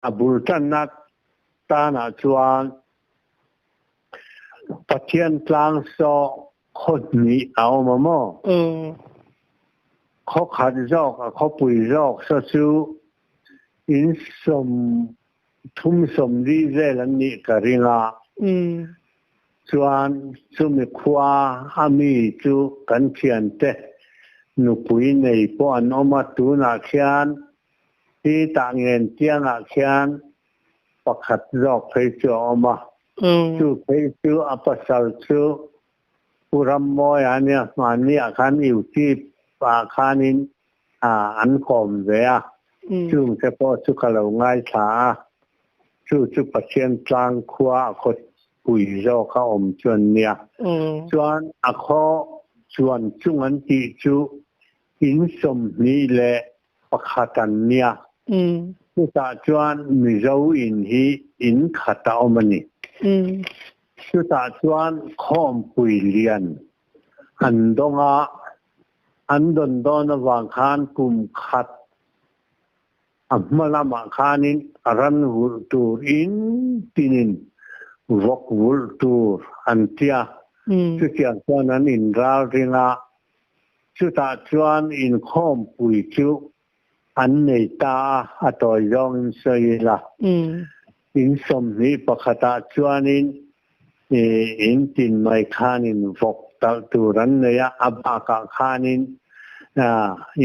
A bul tanna tanah chuan Pathian tlang saw khaw hnih a awm a maw? Khaw khat zawk a khawpui zawk saw chu in 30 40 vel an nih ka ring a. Chuan chumi khua a mi chu kan thiante nupui nei pawh an awm a, tunah khian Hi tah ngen tiangah khian pakhat zawk phei chu a awm a. Chu phei chu a pasal chu Pu Rammawia a nia, hmanni ah khan YouTube ah khanin an kawm ve a, chung te pawh chu ka lo ngaithla a, chu chu Pathian tlang khua a khawpui zawk a awm chu an nia. Chuan a khaw chuan chung an tih chu in 21 an nia. Chutah chuan Mizo in hi in khat a awm a ni. Chutah chuan khawmpui lian an dawng a, an dawn dawn avang khan kum khat a hma lamah khanin ran vulh tur in tinin vawk vulh tur an tia. Chutiang chuan an inralring a, Chutah chuan inkhawmpui chu an nei ta a, a tawi zawngin sawi ila. In 21 ah chuanin in tin mai khanin vawk talh tur an nei a, a bakah khanin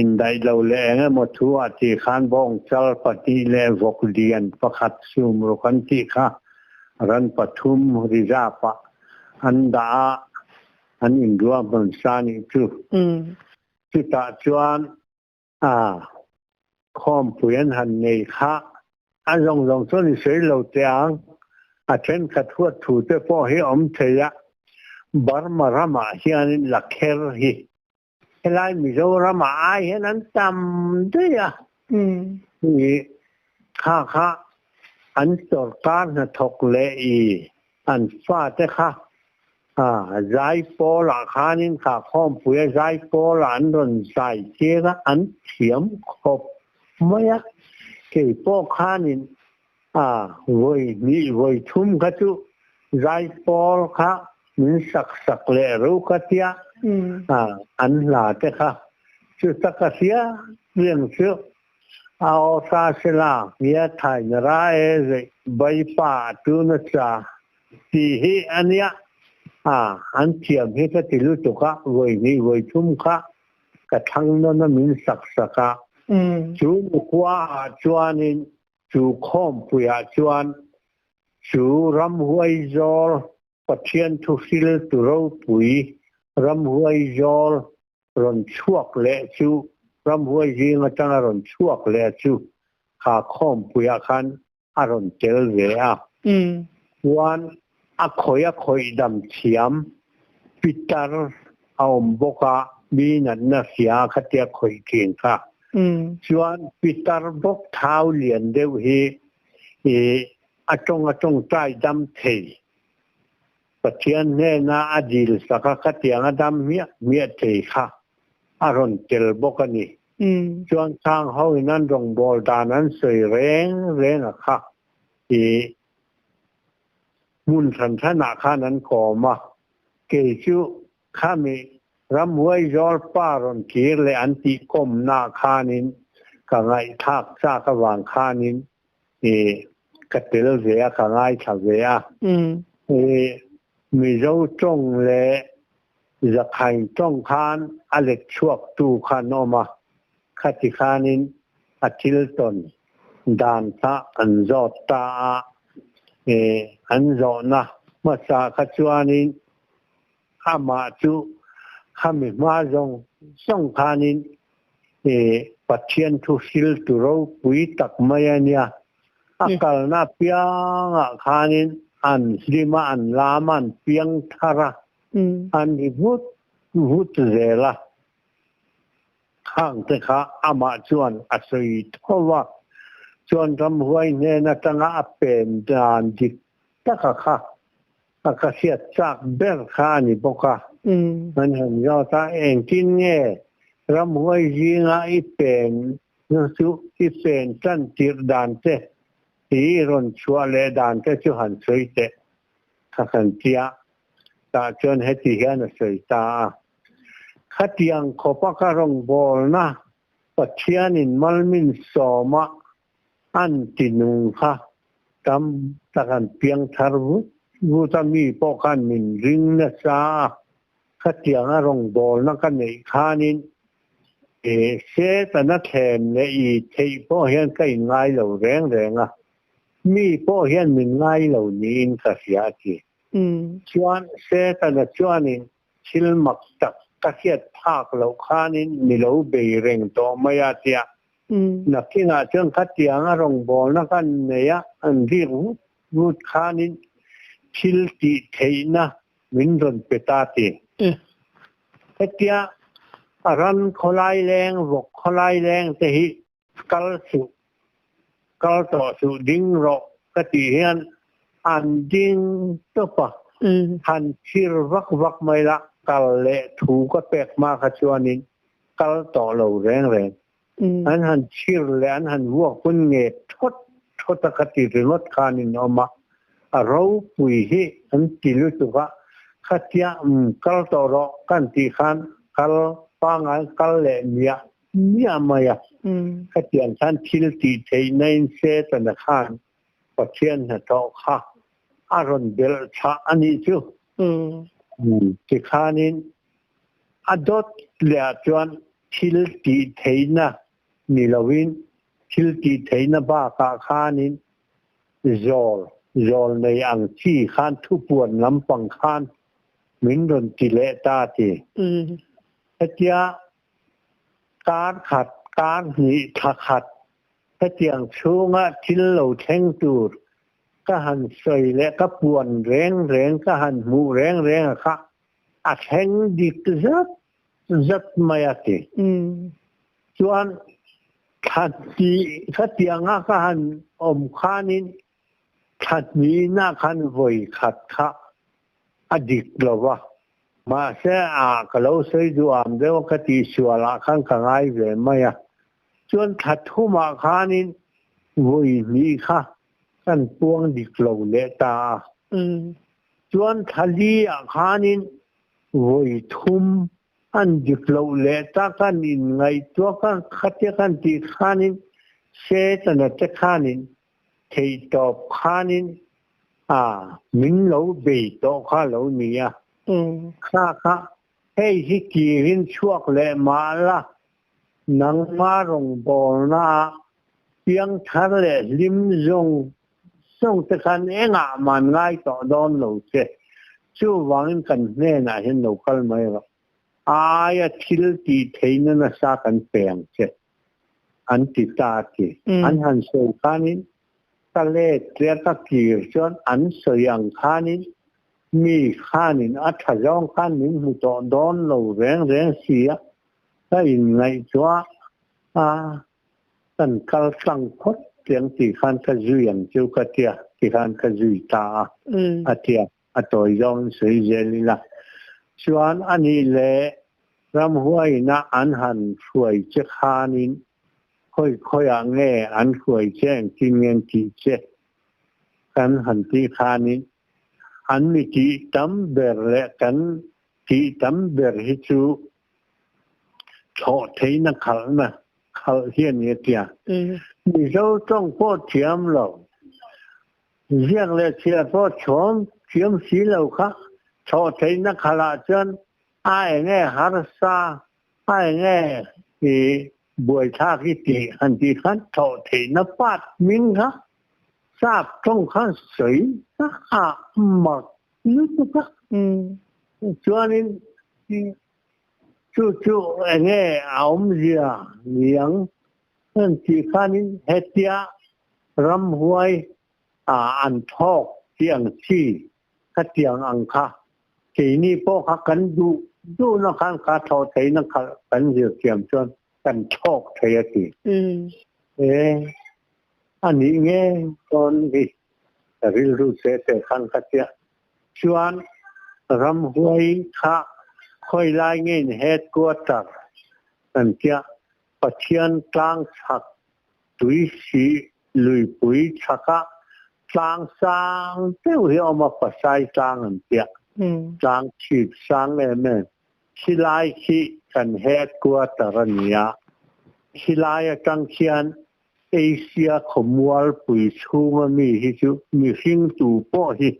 indaih lo leh eng emaw thu ah tih khan bawng chal pahnih leh vawk lian pakhat sum ruk an tih kha ran pathum reserve ah an dah a. An inruahman sa nih chu. Chutah chuan a khawmpui an han nei kha a zawng zawng chuan i sawi lo teh ang. A thenkhat huat thu te pawh hi awm thei a, Burma ramah hianin lakher hi helai Mizoramah ai hian an tam daih a. Hi kha kha an sorkar hnathawk leh i an fate kha Zaipawl ah khanin kha khawmpui a zaipawl ah an rawn zai tir a, an thiam khawp mai a. Kei pawh khanin vawi hnih vawi thum kha chu zaipawl kha min sak sak leh reuh ka tia, an hla te kha chu tak a hria reng chu. A aw sa sela ngia thai na ra e zeih bai pa tu na cha tih hi a nia a an thiam hi ka ti lutuk a vawi hnih vawi thum kha ka thlang nawn a min sak sak a chu khua ah chuanin chu khawmpui ah chuan chu ramhuai zawl Pathian thuhril tu ropui ramhuai zawl rawn chhuak leh chu ramhuai zing atanga rawn chhuak leh chu kha khawmpuiah khan a rawn tel ve a. Chuan a khawih a khawih dam thiam pitar a awm bawk a, mi natna hria khatia khawih thin kha. Chuan pitar bawk thau lian deuh hi a tawng a tawngtai dam thei. Pathian hnena a dil sak a, khatiang a dam hmiah hmiah thei kha a rawn tel bawk a ni. Chuan khang hoin an rawngbâwl dan an sawi reng reng a kha i hmun hran hranah khan an kawm a, kei chu khami ramhuai zawl pa rawn kir leh an tih kawmnaah khanin ka ngaihthlak chak avang khanin i ka tel ve a, ka ngaithla ve a. I Mizo tawng leh Zakhain tawng khan a let chhuaktu kha an awm a, khati khanin a thil tawn dan kha an zawt ta a, i an zawhna hmasa kha chuanin amah chu khami hma zawng zawng khanin i Pathian thu hriltu ropui tak mai a nia. A kalna apiangah khanin an hlim a, an lam a, an piang thar a, an ri vut vut zel a. Khang te kha amah chuan a sawi tho va, chuan ramhuai hnen atanga a pen dan dik taka kha a ka hriat chak ber kha a ni bawk a. An han zawt a, engtin nge ramhuai zinga i pen chu i pen tan tirh dan te? I rawn chhuah leh dan te chu han sawi teh kha kan tia. Tah chuan heti hian a sawi ta a, Khatiang khawpa ka rawngbawlna Pathianin malmin sawma an ti nung kha tam tak an piang thar vut vut a, mi pawh khan min ring nasa a, khatianga rawngbawlna ka neih khanin Setana thlem leh i theih pawh hian ka inngai lo reng reng a, mi pawh hian min ngai lo niin ka hria a ti. Chuan Setana chuanin thil mak tak ka hriat phak loh khanin mi lo bei reng tawh mai a tia. Nakinah chuan khatianga rawngbawlna kan nei a, an rik vut vut khanin thil tih theihna min rawn pe ta ti. Hetia ran khawlai leng, vawk khawlai leng te hi kal suh, kal tawh suh, ding rawh ka tih hian an ding tawp a, han thlir vak vak mai la, kal leh thu ka pek hma kha chuanin kal tawh lo reng reng. An han thlir leh an han vuak hun nge thawt thawt a ka ti ringawt khanin awm a, a ropui hi an ti lutuk a, khatia umm kal tawh rawh kan tih khan kal pangngai kal leh miah miah mai a, khatiang khan thil tih theihna in Setana khan Pathian hnathawh kha a rawn belh chhah a nih chu. Tikhanin a dawt leh ah chuan thil tih theihna ni loin thil tih theihna bakah khanin zawl, zawl nei ang chi khan thupuan lampang khan min rawn ti leh ta ti. Hetia kar khat, kar hnih, thla khat hetiang chhunga thil lo thleng tur ka han sawi leh ka puan reng reng ka han hmuh reng reng a kha a thleng dik zat zat mai a ti. Chuan thla hnih khatianga ka han awm khanin thla hnihna khan vawi khat kha a dik lo va, mahse a ka lo sawi duh am deuh a ka tihsualah khan ka ngai ve mai a. Chuan thla thumah khanin vawi hnih kha kan puang dik lo leh ta a. Chuan thla li ah khanin vawi thum an dik loh leh ta kan inngaihtuah kha khatia kan tih khanin Setana te khanin theihtawp khanin a min lo bei tawh kha lo ni a. Kha kha hei hi kirin chhuak leh mah la nangma rawngbawlna ah piangthar leh hlim zawng zawng te khan engah man ngai tawh dawn lo che. Chuvangin kan hnenah hian lo kal mai rawh. A aia thil tih theihna nasa kan pe ang che an ti ta a ti. An han sawi khanin ka let tia ka kir chuan an sawi ang khanin mi khanin a tha zawng khan min hmu tawh dawn lo reng reng si a. Ka inngaihtuah a, kan kal tlang phawt tiang tih khan ka zui ang chu ka tia, ti khan ka zui ta a, a tia, a tawi zawngin sawi zel ila. Chuan anih leh ramhuaiina an han hruai che khanin khawi khawiah nge an hruai che engtin nge an tih che kan han tih khanin an mi tih tam ber leh kan tih tam ber hi chu thlawh theihna khalhna khalh hi a ni a tia. Mizo tawng pawh thiam lo, ziak leh chhiar pawh chhawm thiam si lo kha thlawh theihna khalh ah chuan a enge harsa, a enge i buaithlak i tih han tih khan thlawh theihna part hming kha sap tawng khan sawi a mak lutuk a. Chuanin chu chu enge a awmzia niang an tih khanin hetia ramhuai an thawk tih ang chi khatiang ang kha keini pawh kha kan duh duhna khan kha thawh theihna kha kan zir thiam chuan kan thawk thei a ti. E a nih nge dawn hi ka rilru che che khan ka tia. Chuan ramhuai kha khawi lai nge in headquarter kan tia Pathian tlang chhak tui si. Luipui chhakah tlang sang deuh hi a awm a, Pasai tlang an tia. Tlang chhip sang em em. Khilai khi kan headquarter a ni a, khilai atang khian Asia khawmualpui chhunga mi hi chu mihring tu pawh hi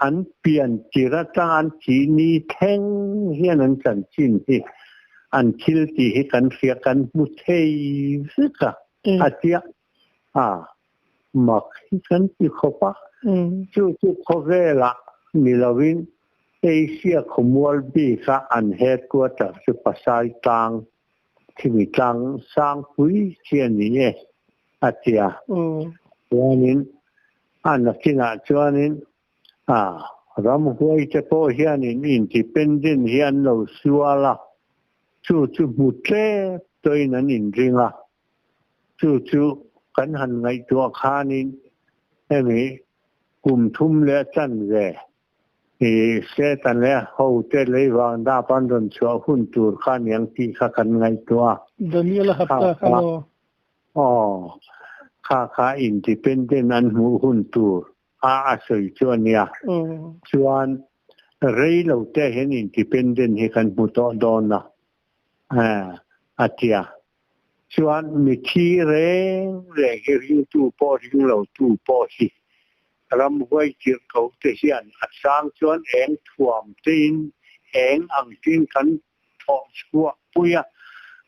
an pian tir atang an thih ni thleng hian an chanchin hi an thil tih hi kan hria kan hmu thei vek a, a tia a mak hi kan ti khawp a. Chu chu khawvelah ni lovin Asia khawmual bika an headquarter chu Pasai tlang Khimi tlang sangpui chi a ni e, a ti a. Chuanin a nakinah chuanin a ramhuai te pawh hianin independent hi an lo sual a, chu chu hmu tlep tawhin an inring a. Chu chu kan han ngaihtuah khanin hemi kum thum leh chanve I Satan leh hote lei vang dap an rawn chhuah hun tur kha aniang tih kha kan ngaihtuah a. Daniel a hapta kha maw? Aw, kha kha independent an hmuh hun tur a a sawi chu a nia. Chuan rei lo te hian independent hi kan hmu tawh dawn a, a tia. Chuan mithi reng reng hi ringtu pawh ring lo tu pawh hi Ramhuai tirhkoh te hian a chang chuan eng thuam tein eng ang tin kan thawh chhuah pui a,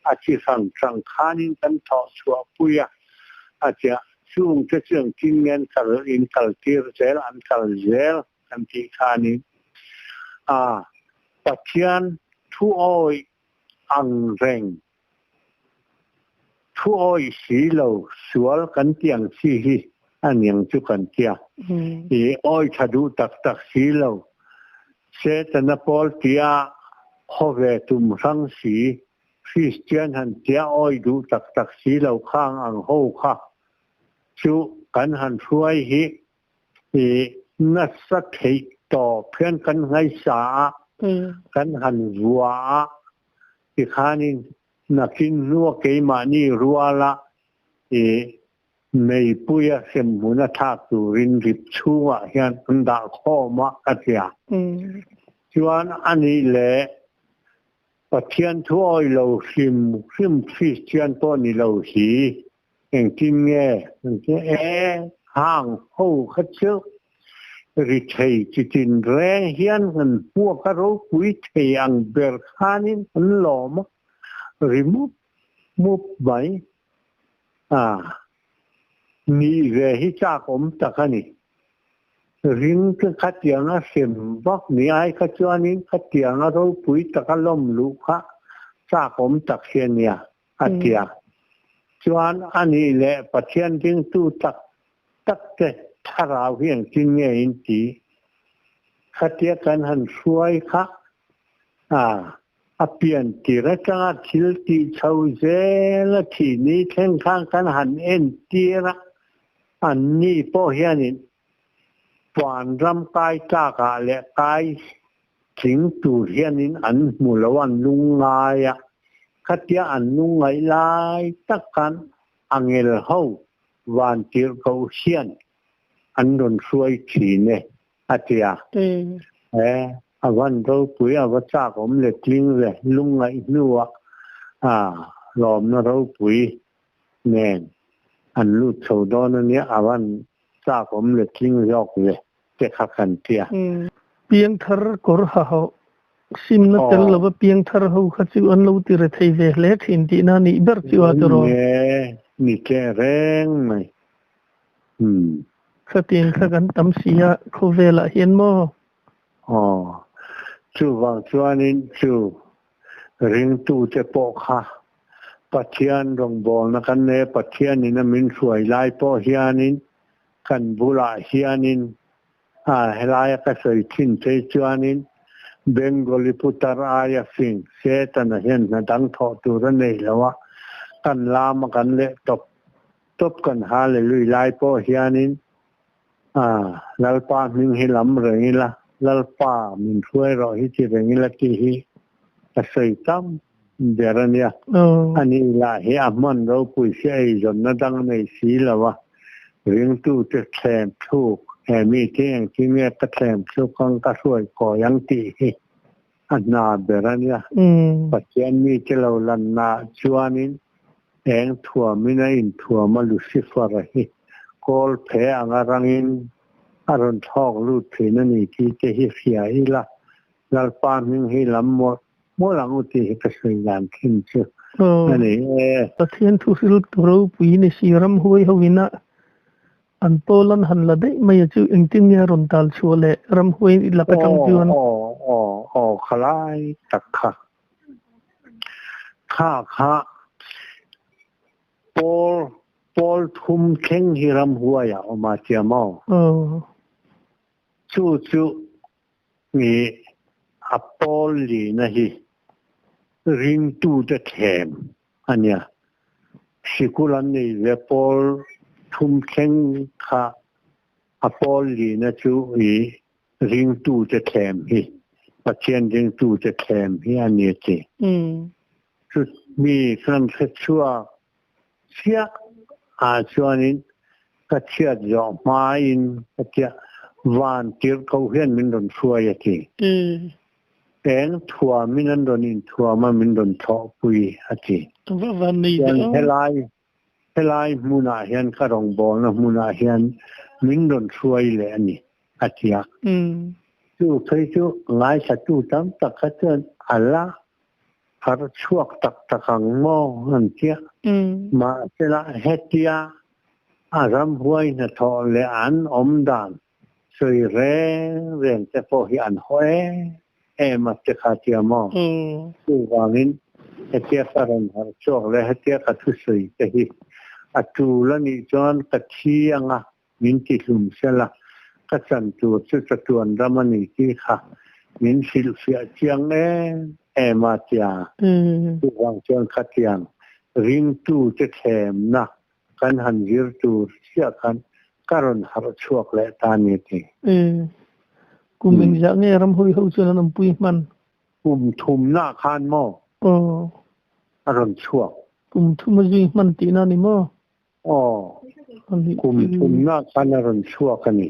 a chi hrang hrang khanin kan thawh chhuah pui a, a tia chung te chu engtin nge an kal in kal tir zel an kal zel kan tih khanin a Pathian thu awih ang reng Thu awih si lo sual kan ti ang chi hi a niang chu kan tia. I awi tha duh tak tak si lo. Setana pawl tia haw ve tum hrang si, Kristian han tia awi duh tak tak si lo khang ang ho kha chu kan han hruai hi i nasa theih tawp hian kan ngaisa a, kan han vua a, tikhanin nakin hnua keimahni ruala i meipuia hremhmun a thlak turin rip chhungah hian an dah khawm a, a ti a. Chuan anih leh Pathian thu awih lo hrim hrim Kristian pawh ni lo hi Engtin nge engtin e hang ho kha chu ri thei chi tin reng hian an hmuak a ropui thei ang ber khanin an lawm a, ri mup mup mai. A nih ve hi chak awm tak a ni. Ring te khatianga hrem vak ni ai kha chuanin khatianga ropui taka lawm luh kha chak awm tak hi a nia. A ti a. Chuan anih leh Pathian dingtu tak tak te thlarau hi engtin nge in ti? Khatia kan han hruai kha a a pian tir atanga thil tih chho zel a thih ni thleng khan kan han entir a, anni pawh hianin Vanram kai tlakah leh kai tling tur hianin an hmu lo an lungngai a, khatia an lungngaih lai tak khan angel ho vantirhkoh hian an rawn hruai thin e, a ti a. E, a van ropui a va chak awm leh tling ve lungngaih hnuah a lawmna ropui nen an lut chho dawn a nia, a van chak awm leh tling zawk ve te kha kan tia. Piangthar kawr ha ho simna tel lova piangthar ho kha chu an lo ti re thei ve hle thin tihna a nih ber chu a tiraw? Nge ni teh reng mai. Umm. Khatiang kha kan tam si a khawvelah hian maw? Aw. Chuvang chuanin chu Ringtute pawh kha Pathian rawngbawlna kan nei a, Pathianin a min hruai lai pawh hianin kan bulah hianin a helaia ka sawi thin phei chuanin Bengali putar aia fing Setana hian hna dang thawh tur a nei lo a, kan lama kan leh tawp tawp kan Hallelui lai pawh hianin A, Lalpa hming hi lam reng ila, Lalpa min hruai rawh hi ti reng ila tih hi ka sawi tam ber a nia. Ani lah hi a hman ropui si eizawnna dang nei si lo a. Ringtute thlem thluk, he mite engtin nge ka thlem thluk ang, ka hruai kawi ang tih hi a hna ber a nia. Pathian mite lo lannaah chuanin eng thuamin a inthuam a, Lucifer-a hi kawl phe anga rangin a rawn thlawk lut thin a ni tih te hi hria ila, Lalpa hming hi lam mawlh mawlh ang u tih hi ka sawi dan thin chu a ni e. Pathian thuhril tu ropui ni si ramhuai ho ina an pawl an han la daih mai a chu engtin nge a rawn tal chhuah leh ramhuai lak atang chuan. Aw aw aw khalai tak kha kha kha pawl pawl thum thleng hi ramhuai ah awm a tia maw? Chu chu Nge a pawl lihna hi ringtute thlem a nia. Sikul an nei ve pawl thum thleng kha a pawl lihna chu i ringtute thlem hi Pathian ringtute thlem hi a ni ti. Chu mi kan hre chhuak Chiah ah chuanin ka chhiat zawh hmain ka tia van tirh ko hian min rawn hruai a ti. Eng thuamin an rawn inthuam a min rawn thlawhpui a ti. Va van nei ve aw. Helai helai hmunah hian ka rawngbawlna hmunah hian min rawn hruai leh a ni a ti a. Chu phei chu ngaithlatu tam tak kha chuan a la Har chhuak tak tak ang maw an tia. Mahsela hetia a ramhuai hnathawh leh an awm dan sawi reng reng te pawh hi an haw em em a ti kha tia maw? Chuvangin hetia ka rawn harh chhuak leh hetia ka thusawi te hi a tul a nih chuan ka thi anga min ti hlum sela, ka chan tur chu chatuan ram a ni tih kha min hrilhfiah chiang em em a tia. Chuvang chuan khatiang ringtute thlemna kan han zir tur chiah khan ka rawn harh chhuak leh ta a ni ti. Kum engzah nge ramhawi ho chuan an awmpui hman? Kum thumna khan maw? A rawn chhuak. Kum thum a zui hman tihna a ni maw? Aw, kum thumna khan a rawn chhuak a ni.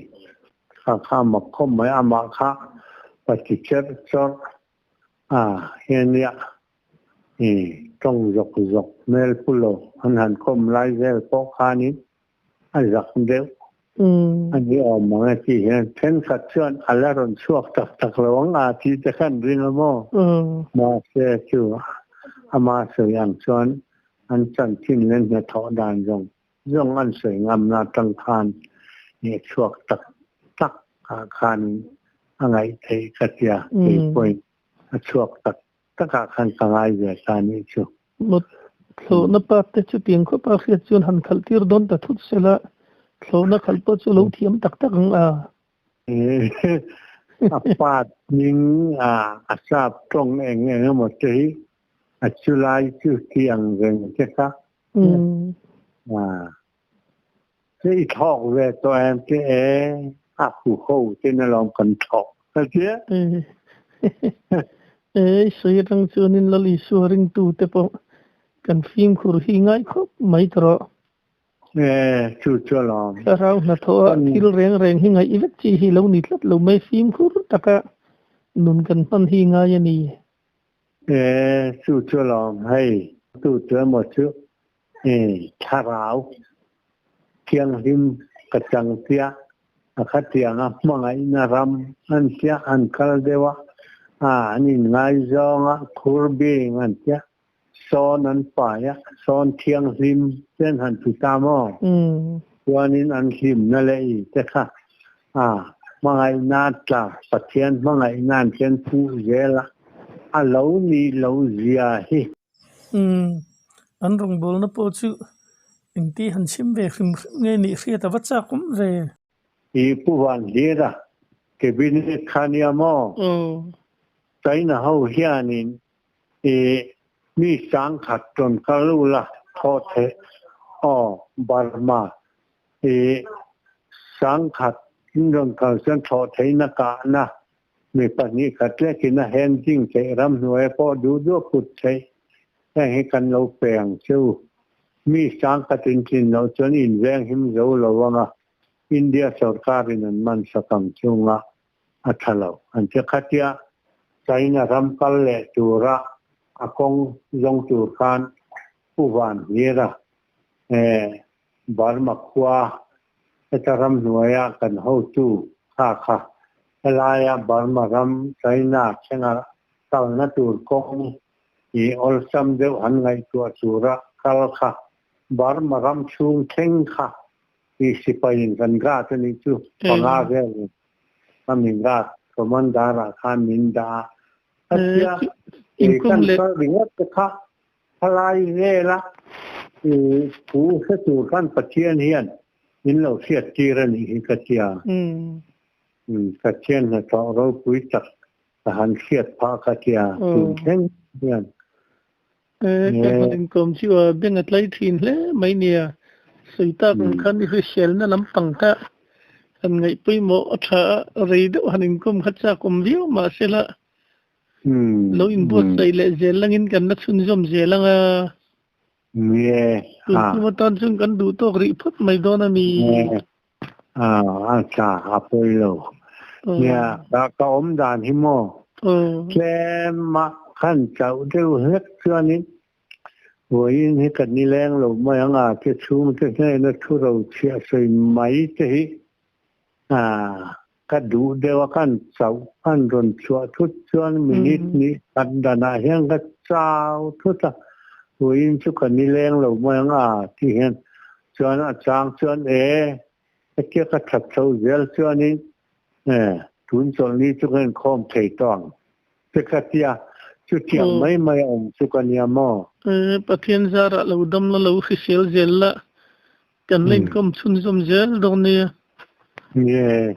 Kha kha mak khawp mai, amah kha pati cherh chawrh a hian nia i tawng zawk zawk hmel pu lo an han khawm lai vel pawh khanin a zak deuh a ni awm ang e tih hian thenkhat chuan a la rawn chhuak tak tak lo ang a tih te khan ring a maw? Mahse chu ama sawi ang chuan An chanchin leh hnathawh dan zawng zawng an sawi ngamna atang khan nih chhuak tak tak ah khanin a ngaih theih ka tia, kei pawhin a chhuak tak tak ah khan ka ngai ve ta nih chu. Mut thlawhna part te chutiang khawp a hriat chuan han khalh tir dawn ta thut sela, thlawhna khalh pawh chu lo thiam tak tak ang a. A part hming a sap tawng eng eng emaw te hi A chu lai chu ti ang reng te kha. Te i thlawk ve tawh em te e a hu ho te na lawm kan thlawk ka tia. E soi atang chuanin Lal Isua ringtu te pawh kan fimkhur hi ngai khawp mai ta rawh. E chu chu alawm. Thlarau hnathawh ah thil reng reng hi ngaih vek chi hi lo ni tlat lo mai fimkhur taka nun kan hman hi ngai a ni. E, chu chu alawm hei, tu chu emaw chu e, thlarau thianghlim ka chang tia, a khatianga hmangaihna ram an tia an kal deuh a, a an inngaizawng a, khur bing an tia, sawn an pai a, sawn thianghlim te an han ti ta maw? Chuanin an hlimna leh i te kha a hmangaihna tla Pathian hmangaihna an chen fuh zel a, a lo nih loh zia hi. Umm, an rawngbawlna pawh chu engti han chhim ve hrim hrim nge nih hriat a va chak awm ve. I Pu Van Hlira cabinet kha nia maw? China ho hianin I mi sangkhat rawn kal ula thaw theih aw Burma i sangkhat in rawn kal chuan thlawh theihna kahna mi pahnih khat lekin a handing theih ramhnuai pawh duh duh a put theih heng hi kan lo pe ang che u. Mi sangkhatin tlin loh chuan in veng him zo lo anga India sorkarin an man sak ang chunga a tha lo an ti. Khatia China ram kal leh tura a kawng zawng tur khan Pu Vanhlira Burma khua heta ramhnuaia kan hotu kha kha helaia Burma ram China thlenga kalna tur kawng i awlsam deuh han ngaihtuah tura kal kha Burma ram chhung thleng kha i sipaiin kan guard a nih chu panga velin ka min guard commander ah khan min dah a khatia kan kal ringawt te kha Thalai vela i thu hre tur khan Pathian hian min lo hriat tir a nih hi ka tia. Pathian hnathawh ropui tak ka han hriat phah ka tia tun thleng hian. Ka han inkawm chu a beng a tlai thin hle mai nia. Sawi tak ang khan i hriselna lampang kha han ngaih pawimawh a tha a, rei deuh han inkawm kha chak awm viau mahsela Lo inbuatsaih leh zel langin kan la chhunzawm zel ang a. Tun tum atan chuan kan duh tawk rih phawt mai dawn a ni. A tha, a pawi lo. Nia, ka awm dan hi maw? Tlem a khan chauh deuh hlek chuanin vawiin hi ka nileng lo mai ang a, te chhungte hnena thu ro chhiah sawi mai te hi Ka duh deuh a kan chauh an rawn chhuah thut chuan minute hnih khat danah hian ka chau thut a, vawiin chu ka nileng lo mai ang a ti hian chuan a chang chuan e hetia ka that chho zel chuanin e tun chawlhni chu ka inkhawm thei tawh ang te ka tia chutiang mai mai a awm chu ka nia maw? E Pathian zarah lo dam la lo hrisel zel la Kan la inkawm chhunzawm zel dawn nia. Nge.